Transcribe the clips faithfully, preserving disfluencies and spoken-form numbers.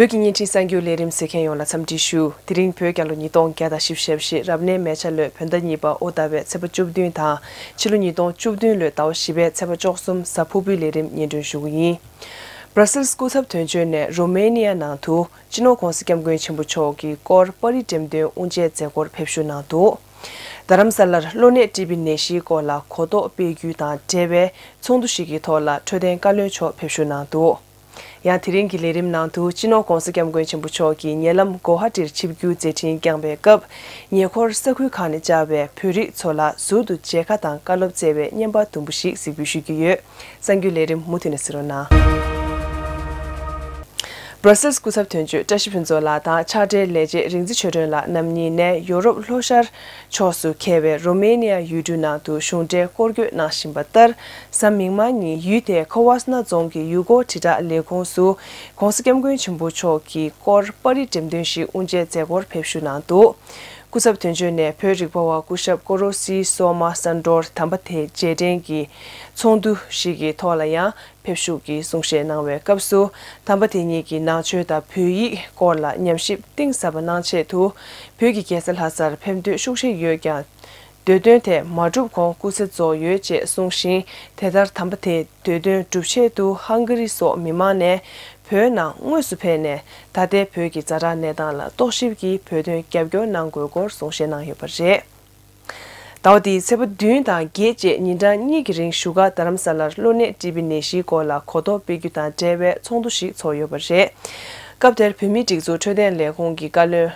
བོད་ཀྱི་བརྙན་འཕྲིན་གསར་འགྱུར་ལས་རིམ་གཟིགས་མཁན་ཡོངས་ལ་འཚམས་འདྲི་ཞུ། དེ་རིང་བོད་རྒྱལ་ལོ་ཉིས་སྟོང་བརྒྱ་དང་བཞི་བཅུ་ཞེ་བཞི་རབ་གནས་མེ་བྱ་ལོའི་བོད་ཟླ་གཉིས་པ་ཨོ་ཟླ་བའི་ཚེས་པ་བཅུ་བདུན་དང་ཕྱི་ལོ་ཉིས་སྟོང་བཅུ་བདུན་ལོའི་ཟླ་བ་བཞི་པའི་ཚེས་པ་བཅུ་གསུམ་གཟའ་ཕུར་བུའི་ལས་རིམ་སྙན་སྒྲོན་ཞུ་གི་ཡིན། སྦྲ་སིལ་སྐུ་ཚབ་དོན་གཅོད་ནས་རོ་མེ་ནི་ཡ་ནང་དུ་སྤྱི་ནོར་༧གོང་ས་༧སྐྱབས་མགོན་ཆེན་པོ་མཆོག་གི་སྐོར་པར་རིས་འགྲེམས་སྟོན་དབུ་འབྱེད་མཛད་སྒོར་ཕེབས་བཞུགས་གནང་འདུག་རྡ་རམ་ས་ལར་གློ་ནད་ཊི་བི་ནད་གཞིའི་སྐོར་ལ་གོ་རྟོགས་སྤེལ་རྒྱུ་དང་འབྲེལ་བའི་ཚོགས་འདུ་ཞིག་གི་ཐོག་ལ་འཕྲོད་བསྟེན་བཀའ་བློན་མཆོག་ཕེབས་བཞུགས་གནང་འདུག་ཡང་དེ་རིང་གི་ལས་རིམ་ནང་དུ་སྤྱི་ནོར་༧གོང་ས་༧སྐྱབས་མགོན་ཆེན་པོ་མཆོག་གིས་ཉེ་ལམ་གོ་ཧ་ཊིར་ཆིབས་བསྒྱུར་མཛད་འཕྲིན་བསྐྱངས་པའི་སྐབས། ཉེ་འཁོར་ས་ཁུལ་ཁག་ནས་བཅར་བའི་བོད་རིགས་ཚོ་ལ་ཟུར་དུ་མཇལ་ཁ་དང་བཀའ་སློབ་སྩལ་བའི་བརྙན་པར་དུམ་བུ་ཞིག་གཟིགས་འབུལ་ཞུ་རྒྱུ་ཡོད། གསར་འགྱུར་ལས་རིམ་མུ་མཐུད་ནས་གཟིགས་རོགས་གནང་། སྦྲ་སིལ་སྐུ་ཚབ་དོན་གཅོད་བཀྲ་ཤིས་ཕུན་ཚོགས་ལགས་དང་ཕྱག་སྦྲེལ་ལས་བྱེད་རིག་འཛིན་ཆོས་སྒྲོན་ལགས་རྣམ་གཉིས་ནས་ཡོ་རོབ་ལྷོ་ཤར་ཕྱོགས་སུ་འཁེལ་བའི་རོ་མེ་ནི་ཡ་ཡུལ་གྲུ་ནང་དུ་གཞུང་འབྲེལ་སྐོར་སྐྱོད་གནང་བཞིན་པ་ལྟར། གཟའ་མིག་དམར་ཉིན་ཡུལ་དེའི་ཁོ་ཝཱ་སི་ན་རྫོང་གི་ཡུལ་སྐོར་དྲིལ་བསྒྲགས་ལས་ཁུངས་སུ་༧གོང་ས་༧སྐྱབས་མགོན་ཆེན་པོ་མཆོག་གི་སྐོར་པར་རིས་འགྲེམས་སྟོན་ཞིག་དབུ་འབྱེད་མཛད་སྒོར་ཕེབས་བཞུགས་གནང་འདུག་སྐུ་ཚབ་དོན་གཅོད་ནས་བོད་རིག་པ་བ་སྐུ་ཞབས་ཀོ་རོ་སི་སོ་མ་སན་ཏྲོར་དམ་པ་དེ་རྗེས་དྲན་གྱི་ཚོགས་འདུ་ཞིག་གི་ཐོག་ལ་ཡང་ཕེབས་ཞུགས་ཀྱིས་གསུང་བཤད་གནང་བའི་སྐབས་སུ། དམ་པ་དེ་ཉིད་ཀྱི་ནང་ཆོས་དང་བོད་ཡིག་སྐོར་ལ་ཉམས་ཞིབ་གཏིང་ཟབ་པ་གནང་ཆེད་དུ། བོད་ཀྱི་རྒྱལ་ས་ལྷ་སར་ཕེབས་འདོད་ཤུགས་ཆེ་ཡོད་ཀྱང་། འདོད་དོན་དེ་མ་འགྲུབ་གོང་སྐུ་ཚེ་རྫོགས་ཡོད་ཅེས་གསུངས་ཤིང་། དེ་ལྟར་དམ་པ་དེས་འདོད་དོན་སྒྲུབ་ཆེད་དུ་ཧང་ག་རི་སོགས་མི་མང་ནས་བོད་ནང་དངོས་སུ་ཕེབས་ནས། ད་ལྟའི་བོད་ཀྱི་ཛ་དྲག་གནས་སྟངས་ལ་རྟོག་ཞིབ་ཀྱིས་བོད་དོན་རྒྱབ་སྐྱོར་གནང་དགོས་སྐོར་གསུང་བཤད་གནང་ཡོད་པ་རེད། ཟླ་བ་འདིའི་ཚེས་པ་བདུན་དང་བརྒྱད་བཅས་ཉིན་གྲངས་གཉིས་ཀྱི་རིང་བཞུགས་སྒར་རྡ་རམ་ས་ལར་གློ་ནད་ཊི་བི་ནད་གཞིའི་སྐོར་ལ་གོ་རྟོགས་སྤེལ་རྒྱུ་དང་འབྲེལ་བའི་ཚོགས་འདུ་ཞིག་ཚོགས་ཡོད་པ་རེད། སྐབས་དེར་བོད་མིའི་སྒྲིག་འཛུགས་འཕྲོད་བསྟེན་ལས་ཁུངས་ཀྱི་བཀའ་བློན་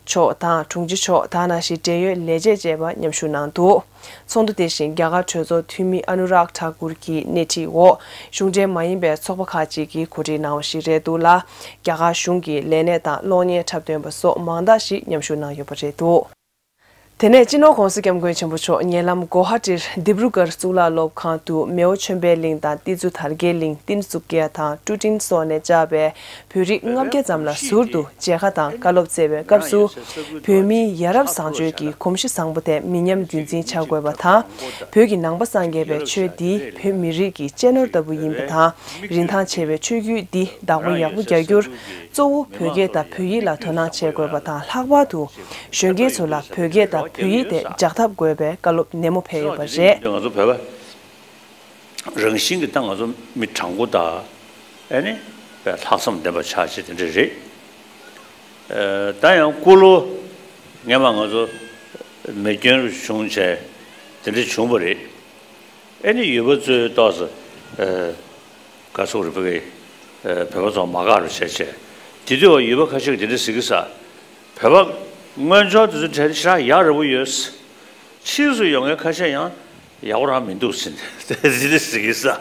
མཆོག་དང་དྲུང་ཆེ་མཆོག་དང་ནང་བཞིན་འབྲེལ་ཡོད་ལས་བྱེད་བཅས་པ་མཉམ་ཞུགས་གནང་འདུག་ཚོགས་འདུ་དེ་བཞིན་རྒྱ་གར་གྲོས་ཚོགས་འཐུས་མི་ཨ་ནུ་རཱག་ཐཱ་ཀུར་གྱི་སྣེ་ཁྲིད་འོག་གཞུང་འབྲེལ་མ་ཡིན་པའི་ཚོགས་པ་ཁག་ཅིག་གིས་གོ་སྒྲིག་གནང་བ་ཞིག་རེད་འདུག་ལ། རྒྱ་གར་གཞུང་གི་ལས་སྣེ་དང་གློག་བརྙན་འཁྲབ་སྟོན་པ་སོགས་མང་དག་ཞིག་མཉམ་ཞུགས་གནང་ཡོད་པ་རེད་འདུག་དེ་ནས་སྤྱི་ནོར་༧གོང་ས་༧སྐྱབས་མགོན་ཆེན་པོ་མཆོག་ཉེ་ལམ་གོ་ཧ་ཊིར་དིབ་རུ་གར་གཙུག་ལག་སློབ་ཁང་དུ་མེའོ་ཆོས་འཕེལ་གླིང་དང་ཏི་ཛུ་དར་རྒྱས་གླིང་ཏིན་སུ་ཀྱ་དང་ཀྲུ་ཀྲིན་སོགས་ནས་བཅར་བའི་བོད་རིགས་ལྔ་བརྒྱ་ཙམ་ལ་ཟུར་དུ་མཇལ་ཁ་དང་བཀའ་སློབ་སྩལ་བའི་སྐབས་སུ། བོད་མིའི་ཡ་རབས་བཟང་སྤྱོད་ཀྱི་གོམས་གཤིས་བཟང་པོ་དེ་མི་ཉམས་རྒྱུན་འཛིན་བྱ་དགོས་པ་དང་། བོད་ཀྱི་ནང་པ་སངས་རྒྱས་པའི་ཆོས་འདི་བོད་མི་རིགས་ཀྱི་གཅེས་ནོར་ལྟ་བུ་ཡིན་པ་དང་། རིན་ཐང་ཆེ་བའི་ཆོས་བརྒྱུད་འདི་བདག་པོ་ཡག་པོ་རྒྱག་རྒྱུར། གཙོ་བོ་བོད་སྐད་དང་བོད་ཡིག་ལ་དོ་སྣང་བྱེད་དགོས་པ་དང་། ལྷག་པར་དུ་གཞོན་སྐྱེས་ཚོ་ལ་བོད་སྐད་དང་བོད་ཡིག་དེ་འཇགས་ཐབས་དགོས་པའི་བཀའ་སློབ་ནན་མོ་ཕེབས་ཡོད་པ་རེད། ང་ཚོ་བོད་པ་རང་བཞིན་གྱི་ད་ང་ཚོ་མི་དྲང་པོ་དང་། ཨེ་ནི། ལྷག་བསམ་ལྡན་པ་ཆགས་ཆེ་དེ་འདྲ་རེད། ཨ། ད་ཡང་ཀུན་སློང་སྔས་མ་ང་ཚོ་མེ་སྐྱོན་རུ་བྱུང་བྱས་དེ་འདྲ་བྱུང་བ་རེད། ཨེ་ནི་ཡུལ་པ་ཚོས་ཏོག་ཙམ། ཨ། དགའ་ཚོར་རེ་ཕ་གི། ཨ། བོད་པ་ཚོ་མ་དགའ་རུ་བྱས་བྱས། དེ་དུས་ཡུལ་པ་ཁ་ཤས་ཀྱིས་དེ་འདྲ་ཟེར་གི་ས། བོད་པ་སྔོན་འཇོག་དེ་ཚོ་གྲས་ཞེ་དྲག་ཡག་རེད་པོ་ཡོད། ཕྱིས་སུ་ཡོང་མཁན་ཁ་ཤས་ཡང་ཡག་པོ་རང་མི་འདུག་ཟེར་ནས་དེ་འདྲ་ཟེར་གི་ས།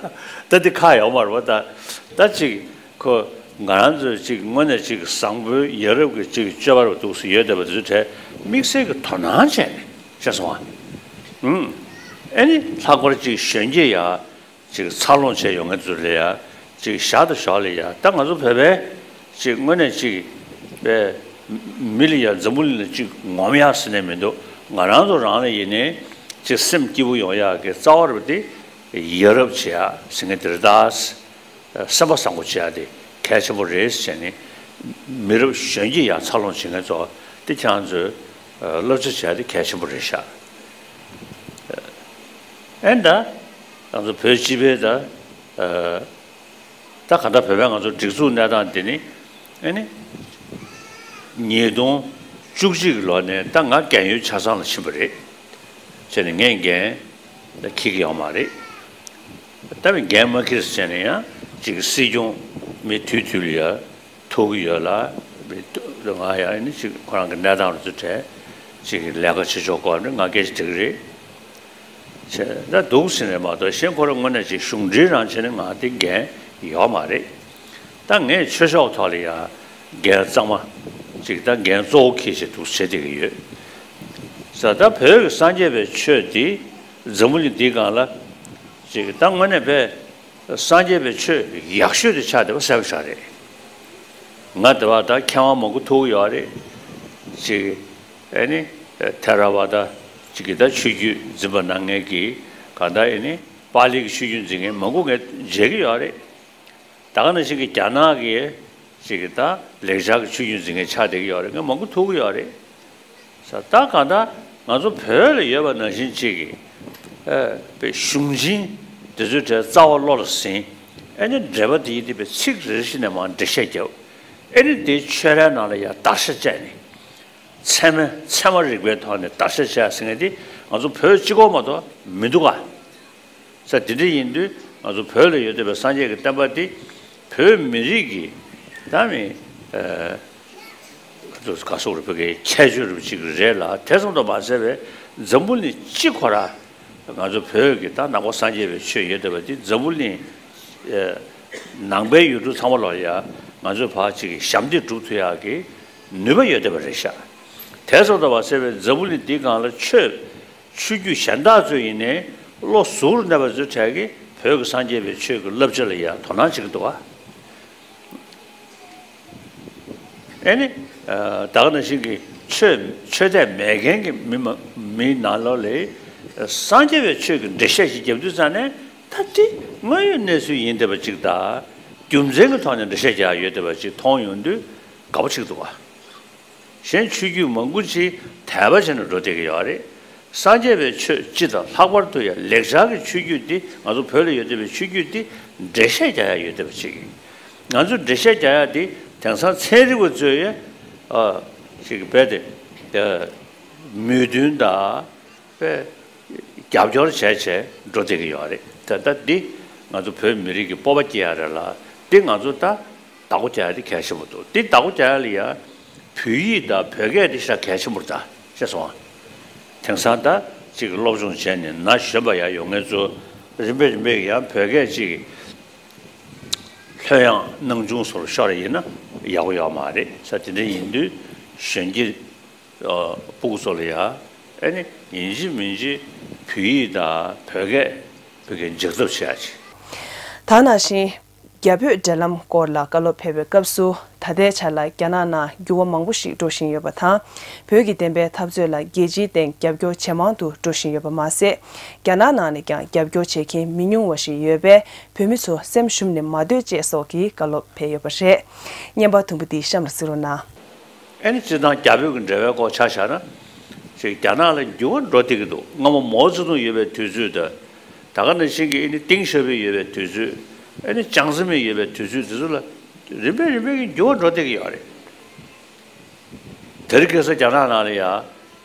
ད་འདི་ཁག་ཡོད་མ་རེད་པ། ད་ད་ཅིག་ཁོ་ང་རང་ཚོས་ཅིག་དངོས་གནས་ཅིག་བཟང་པོའི་ཡ་རབས་ཀྱི་ཅིག་སྤྱོད་པ་རུ་འདུག་སེ་ཡོད་བསྡད་པ་དེ་ཚོ་གྲས་དམིགས་བསལ་གྱི་དོ་སྣང་བྱས་ནས་བྱས་སོང་བ། ཨུམ། ཨེ་ནི་ལྷག་པར་ཅིག་གཞོན་སྐྱེས་ཡ། ཅིག་འཚར་ལོངས་བྱས་ཡོང་མཁན་ཚོ་ལ་ཡ། ཅིག་ཞར་དང་ཞོར་ལ་ཡ། ད་ང་ཚོ་བོད་པའི་ཅིག་དངོས་གནས་ཅིག་པའི་མི་ལ་ཡ་འཛམ་བུ་གླིང་ལ་ཅིག་ངོམ་ཡག་ཟེར་ནས་མི་འདུག་ང་རང་ཚོ་རང་ལ་ཡིན་ནའི་ཅིག་སེམས་སྐྱིད་པོ་ཡོང་ཡག་གི་རྩ་བ་རུ་དེ་ཡ་རབས་བྱེད་ཡག་ཟེར་མཁན་དེ་རེད་ད། སེམས་པ་བཟང་པོ་བྱེད་ཡག་དེ་གལ་ཆེན་པོ་རེད་ཟེར་ནས། མི་རབས་གཞོན་སྐྱེས་ཡ་འཚར་ལོངས་བྱེད་མཁན་ཚོ་དེ་ཁྱེད་རང་ཚོས་བསླབ་བྱ་བྱེད་ཡག་དེ་གལ་ཆེན་པོ་རེད་ཤག་ཨེ་ད། ང་ཚོ་བོད་སྤྱི་པའི་ད། ཨ། ད་ག་ད་བོད་པའི་ང་ཚོ་སྒྲིག་འཛུགས་གནས་སྟངས་འདི་ནི། ཨེ་ནི། ཉིས་སྟོང་བཅུ་གཅིག་གི་ལོ་ནས་ད་ང་རྒན་ཡོལ་ཆ་ཚང་ལ་ཕྱིན་པ་རེད། བྱས་ནས་ངས་འགན་ད་འཁྱེར་གྱི་ཡོད་མ་རེད། ད་བས་འགན་མ་འཁྱེར་ཟེར་བྱས་ནས་ཡང་ཅིག་སྲིད་སྐྱོང་མི་དུས་དུས་ལ་ཡ། ཐུག་གི་ཡོད་ལ། ང་ཡང་ནི་ཅིག་ཁོ་རང་གི་གནས་སྟངས་རུ་ཚུར་བྲལ། ཅིག་ལས་ཀ་བྱེད་ཕྱོགས་སྐོར་ནི་ང་སྐད་ཆ་འདྲི་གི་རེད། བྱས་ད་འདུག་ཟེར་ནས་མ་གཏོགས་གཞན་ཁོ་རང་དངོས་གནས་ཅིག་གཞུང་འབྲེལ་རང་བྱས་ནས་ང་དེ་འགན་ཡོད་མ་རེད། ད་ངས་ཆོས་ཕྱོགས་ཐོག་ལ་ཡང་འགན་གཙང་མ། ཅིག་ད་འགན་གཙོ་བོ་འཁྱེར་བྱས་འདུག་བྱེད་བསྡད་ཀྱི་ཡོད། ས་ད་བོད་ཀྱི་སངས་རྒྱས་པའི་ཆོས་འདི་འཛམ་བུ་གླིང་འདིའི་སྒང་ལ། ཅིག་ད་དངོས་གནས་བས། སངས་རྒྱས་པའི་ཆོས་ཡག་ཤོས་དེ་ཆགས་བསྡད་པ་གསལ་པོ་ཆགས་རེད། ང་དེ་བ་ད་མཁས་དབང་མང་པོ་ཐུག་ཡོད་རེད། ཅིག་ཨེ་ནི་ཐེ་ར་བ་ད་ཅིག་གི་ད་ཆོས་བརྒྱུད་འཛིན་པ་གནང་མཁན་གྱི་གང་ལྟར་ཨེ་ནི་པཱ་ལི་གི་ཆོས་བརྒྱུད་འཛིན་མཁན་མང་པོ་ངས་མཇལ་གྱི་ཡོད་རེད། ད་ག་ནང་བཞིན་གྱི་རྒྱ་ནག་གི་ ཅིག་གི་ད་ལེགས་སྦྱར་གྱི་ཆོས་བརྒྱུད་འཛིན་མཁན་ཆགས་བསྡད་ཀྱི་ཡོད་རེད། ངས་མང་པོ་ཐུག་གི་ཡོད་རེད། ས་ད་གང་ལྟར་ང་ཚོ་བོད་ལ་ཡོད་པ་ནང་བཞིན་ཅིག་གི་ཨ་དཔེ་གཞུང་ཆེན་དེ་ཚོའི་གྲས་རྩ་བ་བློ་ལ་ཟིན། ཨེ་ནི་འགྲེལ་པ་དེ་ཡིན་དེ་དཔེ་ཚིག་རེ་རེ་བཞིན་ནས་མར་འགྲེལ་བཤད་རྒྱབ། ཨེ་ནི་དེ་ཆོས་རའི་ནང་ལ་ཡང་བརྡར་ཤ་བཅད་ནས། ཚད་མ་ཚད་མ་རིག་པའི་ཐོག་ནས་བརྡར་ཤ་བཅད་ཟེར་མཁན་དེ་ང་ཚོ་བོད་གཅིག་པོ་མ་གཏོགས་མི་འདུག་ག་ས་དེ་འདྲ་ཡིན་དུས་ང་ཚོ་བོད་ལ་ཡོད་བསྡད་པའི་སངས་རྒྱས་ཀྱི་བསྟན་པ་འདི་བོད་མི་རིགས་ཀྱི་ད་མི་ཨ་ག་སོགས་རེད། བོད་ཀྱི་ཁྱད་ཆོས་རུ་གཅིག་རེད་ལ། དེ་ཙམ་དུ་མ་ཟད་པའི་འཛམ་བུ་གླིང་སྤྱི་ཁོ་ར་ང་ཚོ་བོད་ཀྱི་ད་ནང་པ་སངས་རྒྱས་པའི་ཆོས་ཡོད་བསྡད་པ་འདི་འཛམ་བུ་གླིང་ཨ་ནང་པའི་ཡུལ་གྲུ་ཚང་མ་ལ་ཡ་ང་ཚོས་ཕར་གཅིག་གི་ཞབས་འདེགས་སྒྲུབ་ཐུབ་ཡག་གི་ནུས་པ་ཡོད་བསྡད་པ་རེད་ཤག་དེ་ཙམ་དུ་མ་ཟད་པའི་འཛམ་བུ་གླིང་འདིའི་སྒང་ལ་ཆོས་ཆོས་བརྒྱུད་གཞན་དག་ཚོས་ཡིན་ནའི་བློ་གཟུ་བོར་གནས་པ་ཚོའི་གྲས་ཀྱིས་བོད་ཀྱི་སངས་རྒྱས་པའི་ཆོས་ཀྱི་བསླབ་བྱ་ལ་ཡང་དོ་སྣང་བྱེད་ཀྱི་འདུག་བ། ཨེ་ནི། ད་ག་ནང་བཞིན་གྱི་ཆོས་ཆོས་དད་མེད་མཁན་གྱི་མི་མ་མིའི་ནང་ལོགས་ལ་སངས་རྒྱས་པའི་ཆོས་ཀྱི་འགྲེལ་བཤད་ཞིག་རྒྱབ་དུས་ཙང་ནས་ད་དེ་དངོས་ཡོད་གནས་ཚུལ་ཡིན་བསྡད་པ་ཅིག་དང་རྒྱུ་མཚན་གྱི་ཐོག་ནས་འགྲེལ་བཤད་རྒྱག་ཡོད་བསྡད་པ་ཅིག་མཐོང་ཡོང་དུས་དགའ་པོ་ཅིག་འདུག་བ། གཞན་ཆོས་བརྒྱུད་མང་པོ་ཅིག་དད་པ་བྱས་ནས་འགྲོ་བསྡད་ཀྱི་ཡོད་རེད། སངས་རྒྱས་པའི་ཆོས་སྤྱི་དང་ལྷག་པར་དུ་ཡང་ལེགས་སྦྱར་གྱི་ཆོས་བརྒྱུད་འདི་ང་ཚོ་བོད་ལ་ཡོད་བསྡད་པའི་ཆོས་བརྒྱུད་འདི་འགྲེལ་བཤད་རྒྱག་ཡ་ཡོད་བསྡད་པ་ཅིག་ང་ཚོ་འགྲེལ་བཤད་རྒྱག་ཡ་འདི་དེང་སང་ཚན་རིག་པ་ཚོས་ཡང་ཨ་ཅིག་རྦད་དེ་མོས་མཐུན་དང་། པས་རྒྱབ་སྐྱོར་བྱས་བྱས་འགྲོ་བསྡད་ཀྱི་ཡོད་རེད། ད་ལྟ་འདི་ང་ཚོ་བོད་མི་རིགས་ཀྱི་སྤོབས་པ་སྐྱེ་ཡ་རེད་ལ། འདི་ང་ཚོ་ད་བདག་པོ་རྒྱག་ཡ་དེ་གལ་ཆེན་པོ་འདུག་འདི་བདག་པོ་རྒྱག་ཡ་ལ་ཡ་བོད་ཡིག་དང་བོད་སྐད་དེ་ཞེ་དྲག་གལ་ཆེན་པོ་རེད། ད་ཤེས་སོང་ཨ། དེང་སང་ད་ཅིག་སློབ་སྦྱོང་བྱས་ནས་ན་གཞོན་པ་ཡ་ཡོང་མཁན་ཚོ་རིམ་པས་རིམ་པས་ཡང་བོད་སྐད་ཅིག་ལྷོད་ཡངས་སྣང་ཆུང་སོར་ཤོར་ཡིན་ན་ཡག་པོ་ཡོད་མ་རེད། ས་དེ་འདྲ་ཡིན་དུས་གཞོན་སྐྱེས། ཨ་སྤུ་གུ་ཚོ་ལ་ཡ་ཨེ་ནི་ཡིན་གཅིག་མིན་གཅིག་བོད་ཡིག་དང་བོད་སྐད་བོད་སྐད་འཇགས་ཐབས་བྱེད་ཡ་ཆེ། ད་ནང་བཞིན་རྒྱ་བོད་འབྲེལ་ལམ་སྐོར་ལ་བཀའ་སློབ་ཕེབས་པའི་སྐབས་སུ་ད་ལྟའི་ཆ་ལ་རྒྱ་ནག་ནང་འགྱུར་བ་མང་པོ་ཞིག་འགྲོ་བཞིན་ཡོད་པ་དང་། བོད་ཀྱི་བདེན་པའི་འཐབ་རྩོད་ལ་རྒྱལ་སྤྱིའི་སྟེང་རྒྱབ་སྐྱོར་ཇེ་མང་དུ་འགྲོ་བཞིན་ཡོད་པ་མ་ཟད། རྒྱ་ནག་ནང་ནས་ཀྱང་རྒྱབ་སྐྱོར་བྱེད་མཁན་མི་ཉུང་བ་ཞིག་ཡོད་པས། བོད་མི་ཚོ་སེམས་ཞུམ་ནས་མ་སྡོད་ཅེས་སོགས་ཀྱི་བཀའ་སློབ་ཕེབས་ཡོད་པ་རེད། བརྙན་པར་དུམ་བུ་འདི་གཤམ་ལ་གཟིགས་རོགས་གནང་། ཨེ་ནི་སྤྱིར་བཏང་རྒྱ་བོད་ཀྱི་འབྲེལ་བའི་སྐོར་ཆ་བཞག་ན། ཅིག་རྒྱ་ནག་ལ་འགྱུར་བ་འགྲོ་བསྡད་ཀྱི་འདུག་སྔ་མོ་མའོ་ཙེ་ཏུང་ཡོད་པའི་དུས་ཚོད་དང་། ད་ག་ནང་བཞིན་གྱི་ཨེ་ནི་ཏེང་ཞའོ་ཕིང་ཡོད་པའི་དུས་ཚོད། ཨེ་ནི་ཅང་ཙེ་མིན་ཡོད་པའི་དུས་ཚོད་དེ་ཚོ་ལ་རིམ་པས་རིམ་པས་ཀྱི་འགྱུར་བ་འགྲོ་བསྡད་ཀྱི་ཡོད་རེད། དེ་རིང་ཁ་སང་རྒྱ་ནག་ནང་ལ་ཡང་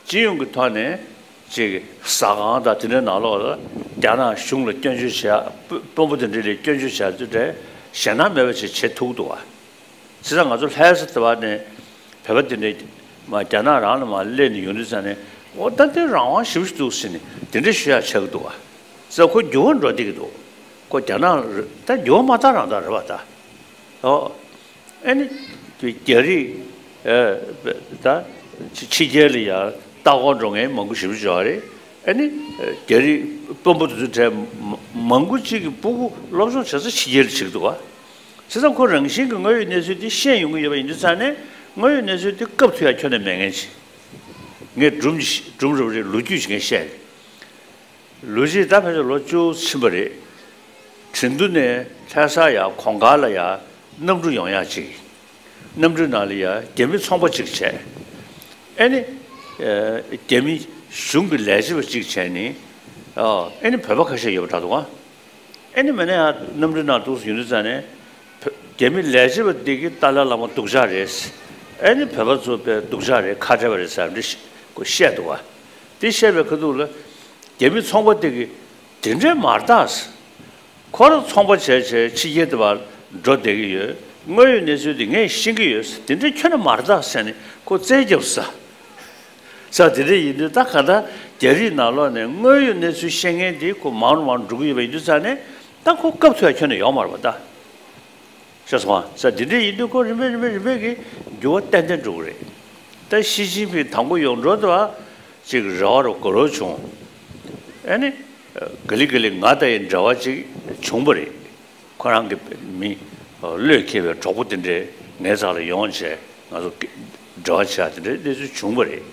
སྤྱི་ཡོངས་ཀྱི་ཐོག་ནས་ཅིག་ཟ་ཁང་དང་དེ་འདྲའི་ནང་ལོགས་ལ་རྒྱ་ནག་གཞུང་ལ་སྐྱོན་བརྗོད་བྱས། དཔོན་པོ་དེ་འདྲ་ལ་སྐྱོན་བརྗོད་བྱས་དུས་དེ་ཞེད་སྣང་མེད་པ་ཞིག་བྱེད་ཐུབ་འདུག་བ། བྱས་ཙང་ང་ཚོ་ལྷ་ས་དེ་བ་ནས་བོད་པ་དེ་འདྲས་མ་རྒྱ་ནག་རང་ལ་མ་སླེབས་ནས་ཡོང་དུས་ཙང་ནས། འོ་ད་དེ་རང་དབང་ཞེ་པོ་ཞིག་འདུག་ཟེར་ནས་དེ་འདྲས་ཞུ་ཡག་ཆགས་ཀྱི་འདུག་བ། བྱས་ཙང་ཁོ་འགྱུར་བ་འགྲོ་བསྡད་ཀྱི་འདུག་ཁོ་རྒྱ་ནག་ད་འགྱུར་བ་མ་བཏང་རང་བཏང་རེད་བ་ད། ཨོ། ཨེ་ནི། རྒྱ་རིགས། ཨེ། ད། ཕྱི་རྒྱལ་ལ་ཡང་ལྟ་སྐོར་འགྲོ་མཁན་མང་པོ་ཞེ་པོ་ཅིག་ཡོད་རེད། ཨེ་ནི། རྒྱ་རིགས་དཔོན་པོ་དེ་ཚོའི་གྲས་མ་མང་པོ་ཅིག་གིས་སྤུ་གུ་སློབ་སྦྱོང་བྱེད་ས་ཕྱི་རྒྱལ་ལ་བྱེད་ཀྱི་འདུག་བ། བྱས་ཙང་ཁོ་རང་བཞིན་གྱི་དངོས་ཡོད་གནས་ཚུལ་དེ་ཤེས་ཡོང་གི་ཡོད་པ་ཡིན་དུས་ཙང་ནས། དངོས་ཡོད་གནས་ཚུལ་དེ་བཀབ་ཐུབ་ཡ་ཁྱོན་ནས་མེད་མཁན་ཅིག་ངས་སྒྲུང་སྒྲུང་རེ་རེ་ལོ་རྒྱུས་ཅིག་ངས་བཤད་ནས། ལོ་རྒྱུས་ད་ཕལ་ཆེར་ལོ་བཅུ་ཕྱིན་པ་རེད། ཁྲིན་ཏུ་ནས་ལྷ་ས་ཡ་གོང་དཀར་ལ་ཡ་གནམ་གྲུ་ཡོང་ཡག་ཅིག་གནམ་གྲུའི་ནང་ལ་ཡ་རྒྱ་མི་ཚོང་པ་ཅིག་བྱས། ཨེ་ནི། ཨེ། རྒྱ་མི་གཞུང་གི་ལས་བྱེད་པ་ཅིག་བྱས་ནས། ཨ། ཨེ་ནི་བོད་པ་ཁ་ཤས་ཡོད་པ་འདྲ་འདུག་ཨ། ཨེ་ནི་མིན་ན་ཡང་གནམ་གྲུའི་ནང་འདུག་སེ་ཡོང་དུས་ཙང་ནས། བོད་རྒྱ་མི་ལས་བྱེད་པ་འདི་གིས་ཏཱ་ལའི་བླ་མ་སྡུག་ཅག་རེད། ཨེ་ནི་བོད་པ་ཚོ་དཔེ་སྡུག་ཅག་རེད། ཁ་བྲལ་བ་རེད་ཟེར་འདི་ཁོ་བཤད་འདུག་བ། འདི་བཤད་པའི་ཁ་ཐུག་ལ། རྒྱ་མི་ཚོང་པ་འདི་གིས་དེ་འདྲས་མ་རེད་ད། ཁོ་རང་ཚོང་པ་བྱས་བྱས་ཕྱི་རྒྱལ་དུ་བར་འགྲོ་བསྡད་ཀྱི་ཡོད། དངོས་ཡོད་གནས་ཚུལ་འདི་ངས་ཤེས་ཀྱི་ཡོད། དེ་འདྲས་ཁྱོན་ནས་མ་རེད་ད་ཟེར་ནས་ཁོ་རྩོད་རྒྱབ་ས། ས་དེ་འདྲ་ཡིན་དུས་ད་ག་ད་རྒྱ་རིགས་ནང་ལོགས་ནས་དངོས་ཡོད་གནས་ཚུལ་ཤེས་མཁན་དེ་ཁོ་མང་རུ་མང་རུ་འགྲོ་གི་ཡོད་པ་ཡིན་དུས་ཙང་ནས། ད་ཁོ་སྐབས་ཐུག་ཡ་ཁྱོན་ནས་ཡོད་མ་རེད་པ་ད། ཤེས་སོང་ང་། ས་དེ་འདྲ་ཡིན་དུས་ཁོ་རིམ་པས་རིམ་པས་རིམ་པས་ཀྱིས་འགྱུར་བ་ཏན་ཏན་འགྲོ་གི་རེད། ད་ཞི་ཅིན་ཕིང་དང་པོ་ཡོང་འགྲོ་དུས་ཅིག་རེ་བ་རུ་དགའ་རབ་བྱུང་། ཨ་ནི། ག་ལེ་ག་ལེ་ང་དང་ཡི་འབྲེལ་བ་ཅིག་བྱུང་བ་རེད། ཁོ་རང་གི་མི་བློས་འཁེལ་བའི་གྲོགས་པོ་དེ་འདྲས་ངའི་རྩ་ལ་ཡོང་བྱས་ང་ཚོ་འབྲེལ་བ་བྱས་དེ་འདྲའི་གནས་ཚུལ་བྱུང་བ་རེད།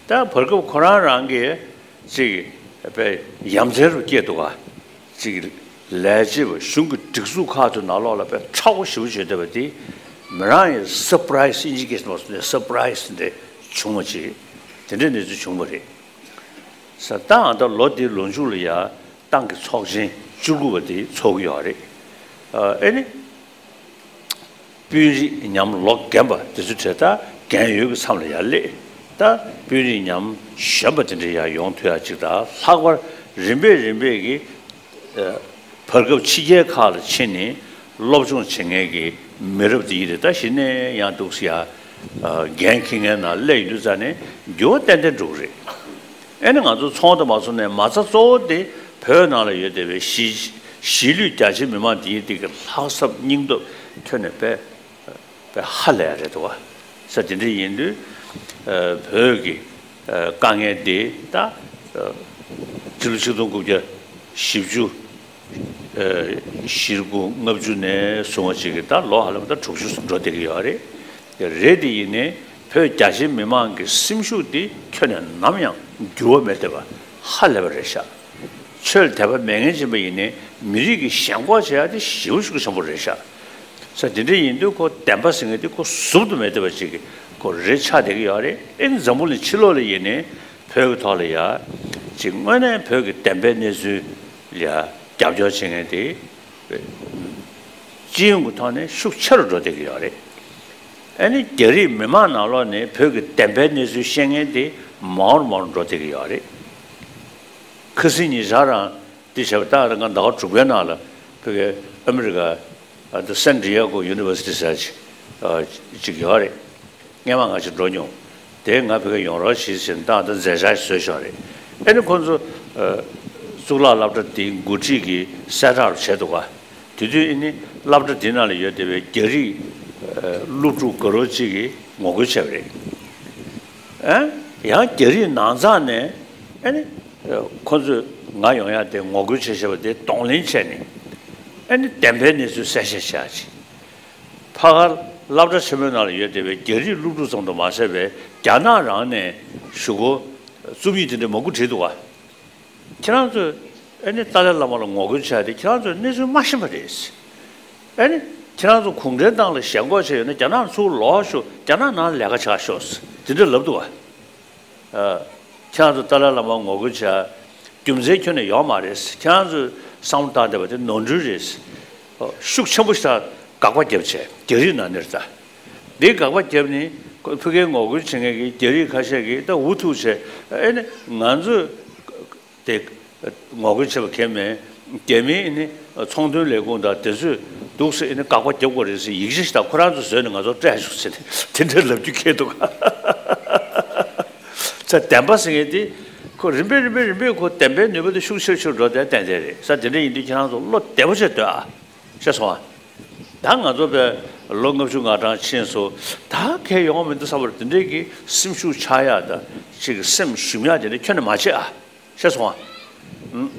ད་བར་སྐབས་ཁོ་རང་རང་གིས་ཅིག་དཔེ་ཡ་མཚན་རུ་སྐྱེས་འདུག་ག་ཅིག་ལས་བྱེད་པ་གཞུང་གི་སྒྲིག་འཛུགས་ཁག་ཏུ་ནང་ལོགས་ལ་དཔེ་མཁྲེགས་པོ་ཞེ་པོ་བྱས་བསྡད་པ་དེ། མི་རང་ཡང་སར་པ་རའི་སི་ཨིན་ཇི་སྐད་ནས་སུ་ནས་སར་པ་རའི་སི་དེ་འདྲ་བྱུང་བ་ཅིག་དེ་འདྲའི་གནས་ཚུལ་བྱུང་བ་རེད། ས་ད་ཨ་ད་ལོ་འདིའི་ལོ་མཇུག་ལ་ཡ་ཏང་གི་ཚོགས་ཆེན་བཅུ་དགུ་པ་དེ་ཚོགས་ཀྱི་ཡོད་རེད། ཨ་ཨེ་ནི། དཔོན་རིགས་ཉམས་ལོ་རྒན་པ་དེ་ཚོ་གྲས་ད་རྒན་ཡོལ་གྱི་མཚམས་ལ་ཡར་སླེབས། ད་དཔོན་རིགས་ཉམས་གཞོན་པ་དེ་འདྲ་ཡར་ཡོང་ཐུབ་ཡ་ཅིག་དང་། ལྷག་པར་རིམ་པས་རིམ་པས་ཀྱི་ཨ་བར་སྐབས་ཕྱི་རྒྱལ་ཁག་ལ་ཕྱིན་ནས་སློབ་སྦྱོང་བྱེད་མཁན་གྱི་མི་རབས་དེ་ཡིན་རེད། ད་གཞི་ནས་ཡང་འདུག་སེ་ཡ་ཨ་འགན་འཁྱེར་མཁན་ནང་སླེབས་ཡོང་དུས་ཙ་ནས་འགྱུར་བ་ཏན་ཏན་འགྲོ་གི་རེད། ཨེ་ནི་ང་ཚོ་ཚོང་དང་མ་ཚོང་ནས་མ་རྩ་གཙོ་བོ་དེ་བོད་ནང་ལ་ཡོད་བསྡད་པའི་གཞིས་གཞིས་ལུས་རྒྱ་ཆེ་མི་མང་དེའི་དེ་གི་ལྷག་བསམ་སྙིང་སྟོབས་ཁྱོན་ནས་དཔེ་དཔེ་ཧ་ལས་ཡ་རེད་འདུག་བ། ས་དེ་འདྲ་ཡིན་དུས་ཨ་བོད་ཀྱི་ཨ་དཀའ་ངལ་དེ་ད་ཨ་སྤྱི་ལོ་ཆིག་སྟོང་དགུ་བརྒྱ་བཞི་བཅུ་ཨ་བཞི་དགུ་ལྔ་བཅུ་ནས་བཟུང་བ་ཅིག་གི་ད་ལོ་ཧ་ལམ་ད་དྲུག་ཅུ་འགྲོ་བསྡད་ཀྱི་ཡོད་རེད། རེད་དེ་ཡིན་ནའི་བོད་རྒྱ་ཆེ་མི་མང་གི་སེམས་ཤུགས་དེ་ཁྱོན་ནས་ནམ་ཡང་འགྱུར་བ་མེད་བསྡད་པ་ཧ་ལས་པ་རེད་ཤག་ཆོས་ལ་དད་པ་མེད་མཁན་ཅིག་ཡིན་པ་ཡིན་ནའི་མི་རིགས་ཀྱི་ཞེན་ཁོག་བྱེད་ཡ་དེ་ཞེ་པོ་ཤུགས་ཆེན་པོ་རེད་ཤག་ས་དེ་འདྲ་ཡིན་དུས་ཁོ་བདེན་པ་ཟེར་མཁན་དེ་ཁོ་ཟུབ་ཏུ་མེད་བསྡད་པ་ཅིག་གི་ཁོ་རེད་ཆགས་བསྡད་ཀྱི་ཡོད་རེད། ཨེ་འཛམ་བུ་གླིང་ཕྱི་ལོགས་ལ་ཡིན་ནའི་བོད་ཀྱི་ཐོག་ལ་ཡ་ཅིག་དངོས་གནས་བོད་ཀྱི་བདེན་པའི་གནས་ཚུལ་ལ་ཡ་རྒྱབ་སྐྱོར་བྱེད་མཁན་དེ་སྤྱི་ཡོངས་ཀྱི་ཐོག་ནས་ཤུགས་ཆེ་རུ་འགྲོ་བསྡད་ཀྱི་ཡོད་རེད། ཨ་ནི་རྒྱ་རིགས་མི་མང་ནང་ལོགས་ནས་བོད་ཀྱི་བདེན་པའི་གནས་ཚུལ་ཤེས་མཁན་དེ་མང་རུ་མང་རུ་འགྲོ་བསྡད་ཀྱི་ཡོད་རེད། ཁ་སང་ཉེ་ཆར་རང་འདི་བྱས་པ་ལྟར་ང་ཟླ་བ་དྲུག་པའི་ནང་ལ་བོད་ཀྱི་ཨ་མི་རི་ཀ་ཨ་ད་San Diego University ཟེར་ཅིག་ཨ་ཅིག་ཡོད་རེད། སྔས་མ་ང་ཅིག་འགྲོ་མྱོང་། དེ་ང་བོད་ཀྱི་ཡོང་རོགས་བྱེད་ཟེར་ད་ད་མཛད་འཆར་ཞིག་བཟོས་བཞག་རེད། ཨ་ནི་ཁོང་ཚོ་ཨ་གཙུག་ལག་སློབ་གྲྭ་དེའི་འགོ་ཁྲིད་ཀྱི་གསལ་བསྒྲགས་བྱས་འདུག་ག་དེ་དུས་ཨ་ནི་སློབ་གྲྭ་དེ་ནང་ལ་ཡོད་བསྡད་པའི་རྒྱ་རིགས་ཨ་སློབ་ཕྲུག་དགའ་རོགས་གཅིག་གིས་ངོ་རྒོལ་བྱས་པ་རེད། ཨ་ཡང་རྒྱ་རིགས་ནང་ཚང་ནས་ཨ་ནི་ཨ་ཁོ་ཚོས་ང་ཡོང་ཡ་དེ་ངོ་རྒོལ་བྱས་བྱས་པ་དེ་གདོང་ལེན་བྱས་ནས་ཨ་ནི་བདེན་པའི་གནས་ཚུལ་གསལ་བཤད་བྱས་ཡ་ཅིག་ཕ་གར་སློབ་གྲྭ་ཆེན་མོའི་ནང་ལ་ཡོད་བསྡད་པའི་རྒྱ་རིགས་སློབ་ཕྲུག་ཙམ་དུ་མ་ཟད་པའི་རྒྱ་ནག་རང་ནས་གཞུག་གུ་རྩོམ་ཡིག་དེ་འདྲ་མང་པོ་བྲིས་འདུག་ག་ཁྱེད་རང་ཚོས་ཨ་ནི་ཏཱ་ལའི་བླ་མ་ལ་ངོ་རྒོལ་བྱས་ཏེ་ཁྱེད་རང་ཚོས་གནས་ཚུལ་མ་ཤེས་པ་རེད། ཨ་ནི་ཁྱེད་རང་ཚོ་གུང་ཁྲན་ཏང་ལ་ཞེན་ཁོག་བྱས་ཡོད་ན་རྒྱ་ནག་ཚུར་ལོག་ཤོག་རྒྱ་ནག་ནང་ལས་ཀ་བྱ་ཤོག་དེ་འདྲ་ལབ་འདུག་ག་ཨ། ཁྱེད་རང་ཚོ་ཏཱ་ལའི་བླ་མ་ངོ་རྒོལ་བྱ་རྒྱུ་མཚན་ཁྱོན་ནས་ཡོད་མ་རེད། ཁྱེད་རང་ཚོས་བསམ་བློ་བཏང་བསྡད་པ་དེ་ནོར་འཁྲུལ་རེད། ཨོ། ཤུགས་ཆེན་པོ་ཞིག་དང་དགག་པ་བརྒྱབ་བྱས་རྒྱ་རིགས་ནང་ནས་རེད་ད། འདི་དགག་པ་བརྒྱབ་ནས་ཁོ་ཕ་གིར་ངོ་རྒོལ་བྱེད་མཁན་གྱི་རྒྱ་རིགས་ཁ་ཤས་ཀྱིས་ད་འུ་ཐུག་བྱས་ཨེ་ནི་ང་ཚོས་དེ་ངོ་རྒོལ་བྱེད་པ་གལ་མེད། རྒྱ་མིའི་ཨེ་ནི་ཚོང་དོན་ལས་ཁུངས་དང་དེ་ཚོས་འདུག་སེ་ཨེ་ནི་དགག་པ་བརྒྱབ་དགོས་རེད་ཟེར་ཡིག་ཆ་ཞིག་དང་ཁོ་རང་ཚོས་བཟོས་ནས་ང་ཚོར་སྤྲད་ཤོག་ཟེར་ནས་དེ་འདྲ་ལབ་རྒྱུ་ཁེལ་འདུག་ས་བདེན་པ་ཟེར་མཁན་དེ་ཁོ་རིམ་པས་རིམ་པས་རིམ་པས་ཁོ་བདེན་པའི་ནུས་པ་དེ་ཤུགས་ཆེར་ཆེར་འགྲོ་དེ་ཏན་ཏན་རེད། ས་དེ་འདྲ་ཡིན་དུས་ཁྱེད་རང་ཚོ་བློ་བདེ་པོ་བྱས་སྡོད་ཨ། ཤེས་སོང་ཨ། ད་ང་ཚོ་པས་ལོ་ལྔ་བཅུ་ང་གྲངས་ཕྱིན་སོང་། ད་གལ་ཡོང་བ་མི་འདུག་བསམ་པར་དེ་འདྲའི་གི་སེམས་ཤུགས་ཆག་ཡག་དང་ཅིག་སེམས་ཞུམ་ཡག་དེ་འདྲ་ཁྱོན་ནས་མ་བྱེད་ཨ། ཤེས་སོང་ཨ། ཨུམ།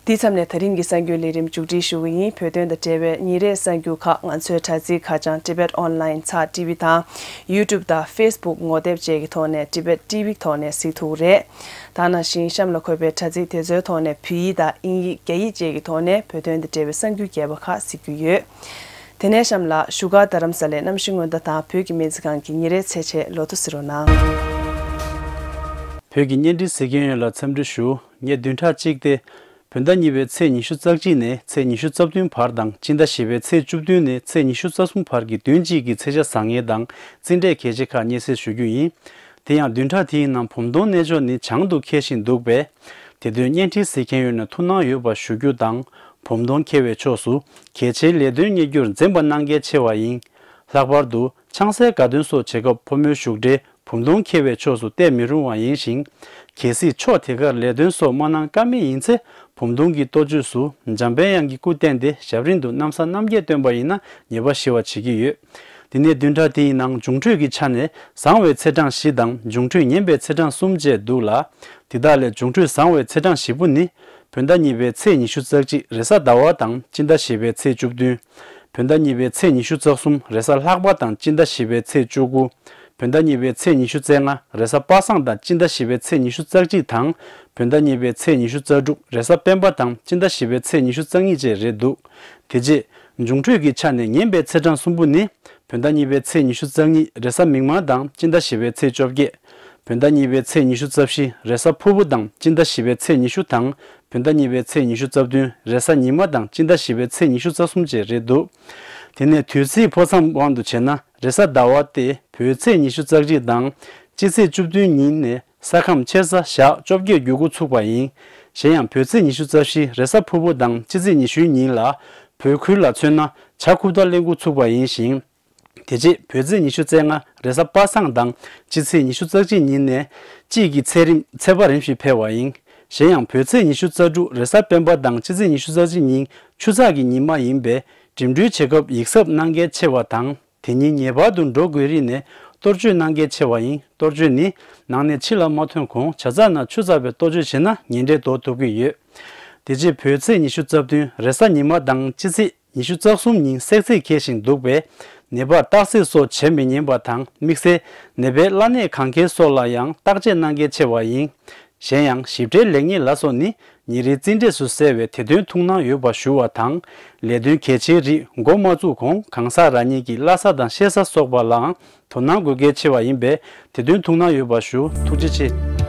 འདི་མཚམས་ནས་ད་རིང་གི་གསར་འགྱུར་ལས་རིམ་མཇུག་སྒྲིལ་ཞུ་གི་ཡིན། བོད་དོན་དང་འབྲེལ་བའི་ཉིན་རེའི་གསར་འགྱུར་ཁག་ང་ཚོའི་དྲ་ཚིགས་ཁ་བྱང་Tibet Online ཚགས་ཊི་ཝི་དང་། YouTube དང་Facebook ངོ་དེབ་བཅས་ཀྱི་ཐོག་ནས་Tibet T V ཐོག་ནས་གཟིགས་ཐུབ་ཀྱི་རེད། ད་ནང་བཞིན་གཤམ་ལ་འཁོད་པའི་དྲ་ཚིགས་དེ་ཚོའི་ཐོག་ནས་བོད་ཡིག་དང་དབྱིན་ཡིག་རྒྱ་ཡིག་བཅས་ཀྱི་ཐོག་ནས་བོད་དོན་དང་འབྲེལ་བའི་གསར་འགྱུར་རྒྱས་པ་ཁག་གཟིགས་རྒྱུ་ཡོད། དེ་ནས་གཤམ་ལ་བཞུགས་སྒར་རྡ་རམ་ས་ལའི་གནམ་གཤིས་སྔོན་བརྡ་དང་བོད་ཀྱི་སྨན་རྩིས་ཁང་གི་ཉིན་རེའི་ཚེས་ཆེན་ལོ་ཐོ་གཟིགས་རོགས་གནང་། བོད་ཀྱི་བརྙན་འཕྲིན་གཟིགས་མཁན་ཡོངས་ལ་འཚམས་འདྲི་ཞུ། ངས་བདུན་ཕྲག་གཅིག་སྟེ། བོད་ཟླ་གཉིས་པའི་ཚེས་ཉི་ཤུ་རྩ་གཅིག་ནས་ཚེས་ཉི་ཤུ་རྩ་བདུན་བར་དང་སྤྱི་ཟླ་བཞི་པའི་ཚེས་བཅུ་བདུན་ནས་ཚེས་ཉི་ཤུ་རྩ་གསུམ་བར་གྱི་བདུན་གཅིག་གི་ཚེས་ཆ་བཟང་ངན་དང་རྩིས་འབྲས་གལ་ཆེ་ཁག་སྙན་སེང་ཞུ་རྒྱུ་ཡིན། དེ་ཡང་བདུན་ཕྲག་དེའི་ནང་བུམ་སྟོང་གནས་མཆོག་ནི་བྱང་དུ་འཁེལ་བཞིན་འདུག་པས། དེ་དོན་བརྙན་འཕྲིན་གཟིགས་མཁན་ཡོངས་ནས་ཐུགས་སྣང་ཡོད་པ་ཞུ་རྒྱུ་དང་། བུམ་སྟོང་འཁེལ་བའི་ཕྱོགས་སུ་གལ་ཆེའི་ལས་དོན་གཉེར་རྒྱུར་འཛེམ་པ་གནང་གལ་ཆེ་བ་ཡིན། ལྷག་པར་དུ་ཆང་སའི་དགའ་སྟོན་སོགས་བྱེད་སྐབས་ཕོ་མོའི་བཞུགས་གྲལ་བུམ་སྟོང་འཁེལ་བའི་ཕྱོགས་སུ་གཏད་མི་རུང་བ་ཡིན་ཞིང་། གལ་སྲིད་ཕྱོགས་དེ་གར་ལས་དོན་སོགས་མ་གནང་ཀ་མེད་ཡིན་ཚེ། བུམ་སྟོང་གི་གཏོ་བཅོས་སུ་འཇམ་དཔལ་དབྱངས་ཀྱི་སྐུ་བསྟན་ཏེ་ཞབས་རིམ་དུ་གནམ་ས་གནམ་རྒྱས་སྟོན་པ་ཡིན་ན་ཉེས་པ་ཞི་བ་བྱེད་ཀྱི་ཡོད། དེ་ནས་བདུན་ཕྲག་དེའི་ནང་འབྱུང་འཕྲོད་ཀྱི་ཆ་ནས་བཟང་བའི་ཚེས་གྲངས་བཞི་དང་འབྱུང་འཕྲོད་ངན་པའི་ཚེས་གྲངས་གསུམ་བཅས་འདུག་ལ། དེ་དག་ལས་འབྱུང་འཕྲོད་བཟང་བའི་ཚེས་གྲངས་བཞི་པོ་ནི། བོད་ཟླ་གཉིས་པའི་ཚེས་ཉི་ཤུ་རྩ་གཅིག་རེས་གཟའ་ཟླ་བ་དང་སྤྱི་ཟླ་བཞི་པའི་ཚེས་བཅུ་བདུན། བོད་ཟླ་གཉིས་པའི་ཚེས་ཉི་ཤུ་རྩ་གསུམ་རེས་གཟའ་ལྷག་པ་དང་སྤྱི་ཟླ་བཞི་པའི་ཚེས་བཅུ་དགུ། བོད་ཟླ་གཉིས་པའི་ཚེས་ཉི་ཤུ་རྩ་ལྔ་རེས་གཟའ་པ་སངས་དང་སྤྱི་ཟླ་བཞི་པའི་ཚེས་ཉི་ཤུ་རྩ་གཅིག་དང་། བོད་ཟླ་གཉིས་པའི་ཚེས་ཉི་ཤུ་རྩ་དྲུག་རེས་གཟའ་སྤེན་པ་དང་སྤྱི་ཟླ་བཞི་པའི་ཚེས་ཉི་ཤུ་རྩ་གཉིས་བཅས་རེད་འདུག་དེ་རྗེས། འབྱུང་འཕྲོད་ཀྱི་ཆ་ནས་ངན་པའི་ཚེས་གྲངས་གསུམ་པོ་ནི། བོད་ཟླ་གཉིས་པའི་ཚེས་ཉི་ཤུ་རྩ་གཉིས་རེས་གཟའ་མིག་དམར་དང་སྤྱི་ཟླ་བཞི་པའི་ཚེས་བཅོ་བརྒྱད། བོད་ཟླ་གཉིས་པའི་ཚེས་ཉི་ཤུ་རྩ་བཞི་རེས་གཟའ་ཕུར་བུ་དང་སྤྱི་ཟླ་བཞི་པའི་ཚེས་ཉི་ཤུ་དང་། བོད་ཟླ་གཉིས་པའི་ཚེས་ཉི་ཤུ་རྩ་བདུན་རེས་གཟའ་ཉི་མ་དང་སྤྱི་ཟླ་བཞི་པའི་ཚེས་ཉི་ཤུ་རྩ་གསུམ་བཅས་རེད་འདུག་དེ་ནས་དུས་ཚིགས་འཕོ་མཚམས་དབང་དུ་བྱས་ན་རེས་གཟའ་ཟླ་བ་སྟེ་བོད་ཚེས་ཉི་ཤུ་རྩ་གཅིག་དང་སྤྱི་ཚེས་བཅུ་བདུན་ཉིན་ནས་ས་ཁམས་ཆེ་ས་ཞག་བཅོ་བརྒྱད་འགྱུར་འགོ་ཚུགས་པ་ཡིན། གཞན་ཡང་བོད་ཚེས་ཉི་ཤུ་རྩ་བཞི་རེས་གཟའ་ཕུར་བུ་དང་སྤྱི་ཚེས་ཉི་ཤུའི་ཉིན་ལ་བོད་ཁུལ་ལ་མཚོན་ན་བྱ་འཁོར་དང་ལེན་འགོ་ཚུགས་པ་ཡིན་ཞིང་། དེ་རྗེས་བོད་ཚེས་ཉི་ཤུ་རྩ་ལྔ་རེས་གཟའ་པ་སངས་དང་སྤྱི་ཚེས་ཉི་ཤུ་རྩ་གཅིག་ཉིན་ནས་དཔྱིད་ཀྱི་ཚད་རིམ་ཚད་པ་རིམ་བཞིན་འཕེལ་བ་ཡིན། གཞན་ཡང་བོད་ཚེས་ཉི་ཤུ་རྩ་དྲུག་རེས་གཟའ་སྤེན་པ་དང་སྤྱི་ཚེས་ཉི་ཤུ་རྩ་གཅིག་ཉིན་ཆུ་ཚགས་ཀྱི་ཉི་མ་ཡིན་པས་འགྲིམ་འགྲུལ་བྱེད་སྐབས་ཡིག་ཚབ་གནང་གལ་ཆེ་བ་དང་། དེ་ཉིན་ངེས་པར་དུ་འགྲོ་དགོས་རིགས་ནས་གཏོར་བཅོས་གནང་གལ་ཆེ་བ་ཡིན། གཏོར་བཅོས་ནི་ནང་ནས་ཕྱི་ལ་མ་ཐོན་གོང་བྱ་ཚགས་ནང་ཆུ་ཚགས་པའི་གཏོར་བཅོས་བྱས་ན་ཉེན་འབྲེལ་ཟློག་ཐུབ་ཀྱི་ཡོད། དེ་རྗེས་བོད་ཚེས་ཉི་ཤུ་རྩ་བདུན་རེས་གཟའ་ཉི་མ་དང་སྤྱི་ཚེས་ཉི་ཤུ་རྩ་གསུམ་ཉིན་བསྲེག་རྫས་འཁེལ་བཞིན་འདུག་པས། ནད་པར་བརྟག་དཔྱད་སོགས་བྱེད་མི་ཉན་པ་དང་དམིགས་བསལ་ནད་པའི་བླ་གནས་གང་འཁེལ་སོགས་ལ་ཡང་བརྟག་དཔྱད་གནང་གལ་ཆེ་བ་ཡིན། གཞན་ཡང་ཞིབ་ཕྲའི་ལེགས་ཉེས་ལ་སོགས་ནི་ཉིན་རེའི་རྩིས་འབྲས་སུ་གསལ་བས་དེ་དོན་ཐུགས་སྣང་ཡོད་པ་ཞུ་བ་དང་། ལས་དོན་གལ་ཆེའི་རིགས་འགོ་མ་བཙུགས་གོང་གང་ཟག་རང་ཉིད་ཀྱི་བླ་གཟའ་དང་གཤེད་གཟའ་སོགས་པ་ལའང་དོ་སྣང་དགོས་གལ་ཆེ་བ་ཡིན་པས་དེ་དོན་ཐུགས་སྣང་ཡོད་པ་ཞུ། ཐུགས་རྗེ་ཆེ།